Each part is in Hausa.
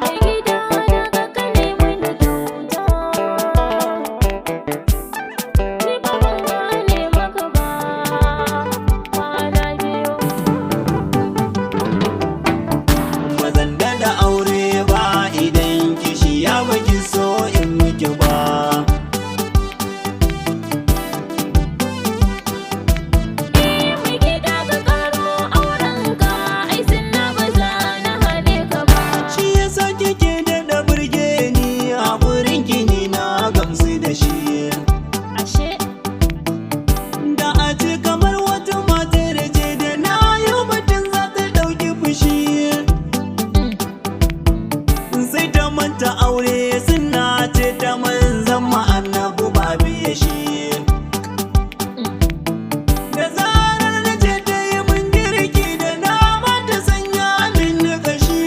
Mai gida na ga ka nemi na kyauta, ni ba ban gane maka ba kwana biyu. Ba zan da aure ba idan kishi ya baki so in miki ba. Eh mai gida ka karo aurenka, ai sunna ba za na hane ka ba. Shi yasa kike daɗa burge ni, haƙurin ki ni na gamsu da shi. Ashe. Da a ce kamar wata matar ce da na yi batun za ta ɗauki fushi. Sai ta manta aure suna ce ta manzan annabu ba biye shi. Da zarar na ce ta yi min girki da nama ta sanya min kashi.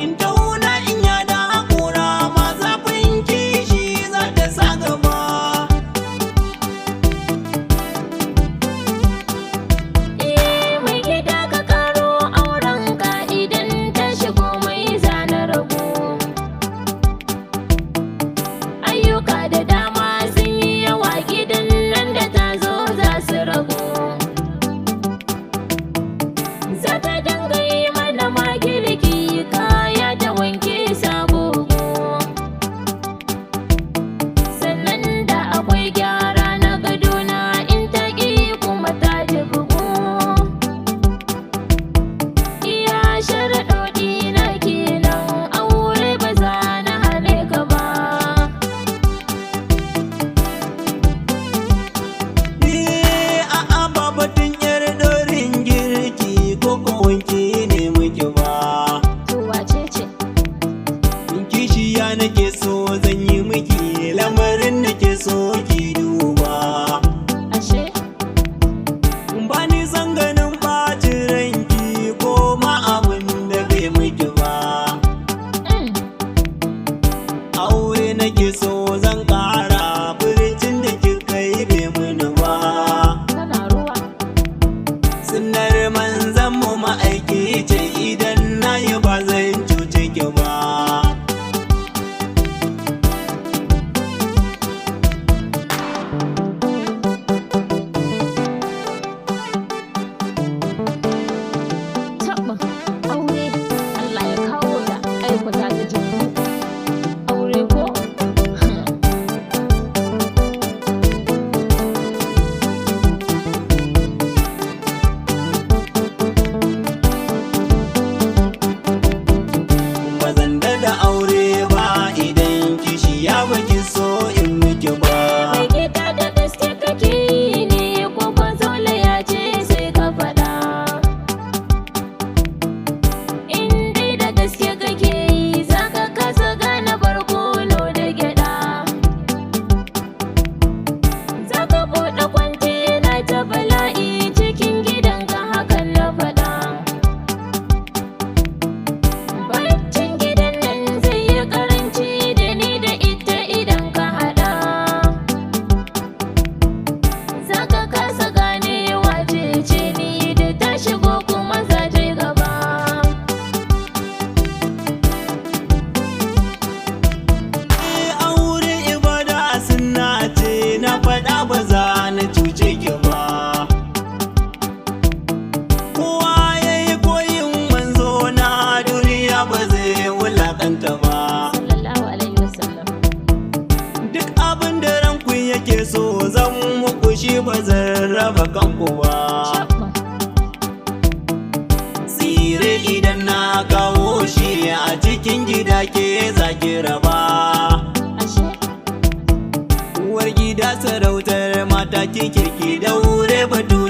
In ta huna in yada haƙora ma zafin kishi za ta sa gaba. Eh mai gida ka karo aurenka, idan ta shigo mai zana rago. Ayyuka da dama sun yi yawa gidan nan, da ta zo za su ragu. Za ta dinga yi mana ma girki, kaya da wanke sagogo. Sannan da akwai gyara na gadona, in ta ƙi kuma ta ji bugu. Iya sharaɗoɗi na kenan, aure ba za na hane ka ba. Eh, a'a ba batun yar dorin girki ko ko wanki ne muke ba. To wace ce? Kishiya nake so zan yi miki, lamarin nake so ki duba. Ashe. Ba ni san ganin ɓacin ranki ko ma abin da bai miki ba. Aure nake so zan ƙara, furcin da kika yi bai mini ba. Kana ruwa. Sunnar manzan mu ma'aiki ce, idan na yi ba zan cuce ki ba. Taɓa aure, Allah ya kawo ta aiko ta ta jin aure ko. Ba zan da aure ba idan kishi ya baki so in miki ba. Mai gida da gaske kake yi ne ko ko ya ce sai ka faɗa? In dai da gaske kake yi, za ka kasa gane barkono da gyaɗa. Za ka buɗe kwantena ta bala'i cikin gidanka, hakan na faɗa. Baccin gidan nan zai yi ƙaranci da ni da ita idan ka haɗa. Za ka kasa gane wace ce ni, da ta shigo kuma za ta yi gaba. Eh, aure ibada sunna ce, na faɗa ba za na cuce ki ba. Kowa ya yi koyin manzo na duniya ba zai wulaƙanta ba. Sallallahu alaihi wasallam. Duk abin da ranku yake so zan muku shi, ba zan raba kanku ba. Chapman. Tsire idan na kawo shi a cikin gida ke zaki raba. Ashe. Uwar gida sarautar mata kike, ki daure batu.